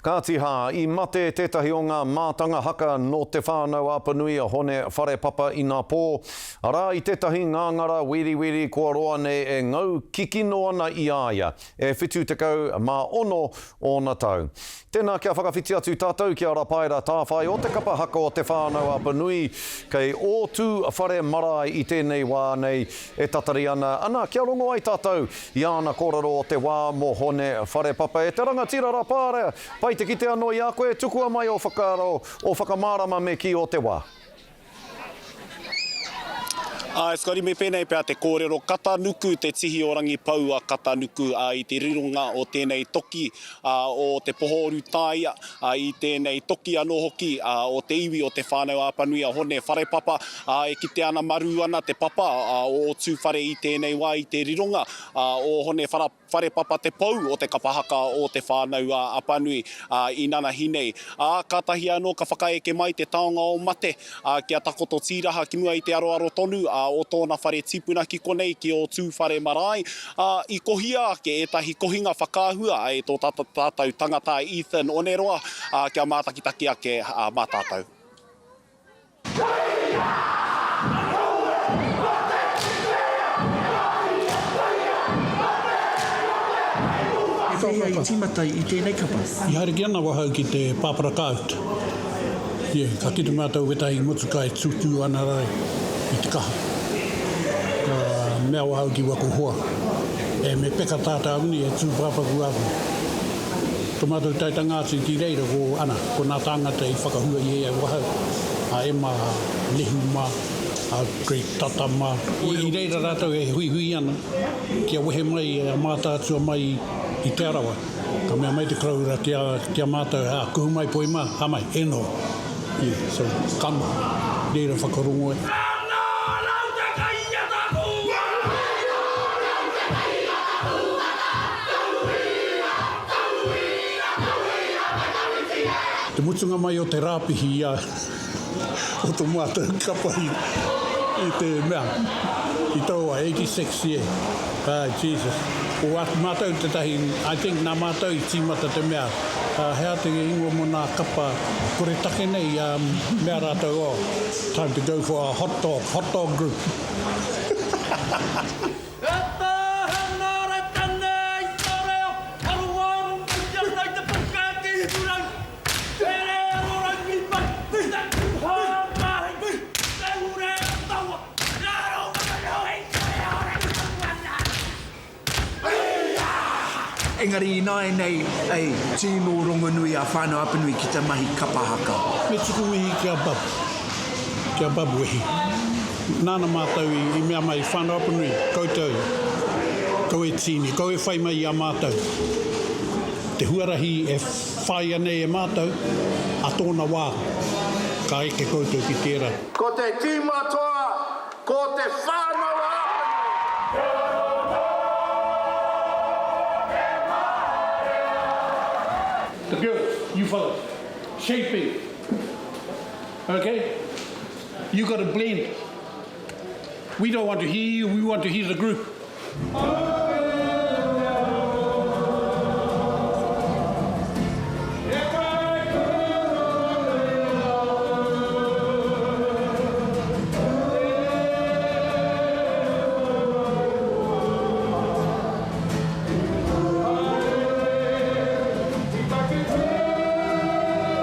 Kāti hā, i mate tētahi o ngā mātanga haka nō Te Whānau-a-Apanui a Hone Wharepapa inapō, arā, i tētahi ngāngara wiriwiri kua roa nei e ngau kikino ana i a ia, e 76 ōna tau. Tēnā kia whakawhiti atu tātou ki a Rapaera Tāwhai o te kapa haka o Te Whānau-a-Apanui kei Ōtūwhare marae i tēnei wā nei e tatari ana, ana kia rongo ai tātou i āna kōrero o te wā mō Hone Wharepapa. E te rangatira Rapaera, pai te kite anō i a koe, tukua mai ō whakaaro, ō whakamārama me kī o te wā. Āe, Scotty, me pēnei pea te kōrero, kata nuku te tihi o Rangipoua kata nuku i te rironga o tēnei toki o te poho Ōrutāia, i tēnei toki anō hoki o te iwi o Te Whānau-a-Apanui a Hone Wharepapa, e kite ana marū ana te papa o Ōtūwhare i tēnei wā i te rironga o Hone Wharepapa. Wharepapa te pou o te kapa haka o Te Whānau a Apanui i nanahi nei. Ā, kātahi anō ka whakaeke mai te taonga o mate, ā, kia takoto tīraha ki mua i te aroaro tonu o tōna whare tipuna ki konei, ki Ōtūwhare marae, ā, i kohia ake ētahi kohinga whakaahua e tō tātou tangata a Ethan Oneroa, ā, kia mātakitaki ake mā tātou. He pēhea i tīmata i tēnei kapa? I haere ki ana wahau ki te pāparakāuta. Yeah, ka kite mātou wētahi motuka e tūtū ana rā i te kaha. Ka mea wahau ki waku hoa, E, me peka tātou ni e tūpāpaku aku. To mātou taetanga atu ki reira ko, ana, ko nā tāngata i whakahua i ēau wahau, a Emma, a Nehu mā, a Greg Tata mā. I reira rātou e huihui ana kia wehe mai a Mātaatua mai i Te Arawa. Ka mea mai te koroura ki a, ki a mātou, ā, kuhu mai poi mā, hāmai, e noho. Yeah, so, ka noho. Reira whakarongo ai. Te mutunga mai o te rāpihi i a o to mātou kapa i, i te mea, i taua 86 yeah. Ah, Jesus. O a mātou tētahi, I think nā mātou i tīmata te mea, uh, he aha te ingoa mō nā kapa koretake nei, um, mea rātou, oh, time to go for a hot dog, hot dog group. Engari ināianei, ei, tīno rongonui a Whānau Apanui ki te mahi kapa haka. Me tuku mihi ki a Bub, ki a Bub Wehi. Nāna mātou i mea mai, Whānau Apanui, koutou, kau e tīni, kau e whai mai i a mātou. Te huarahi e whāia nei e mātou, a tōna wā, ka eke koutou ki tērā. Ko te tīma toa, ko Te Whānau-a-Apanui! The girls, you fellas, shaping, ok? You got to blend. We don't want to hear you, we want to hear the group.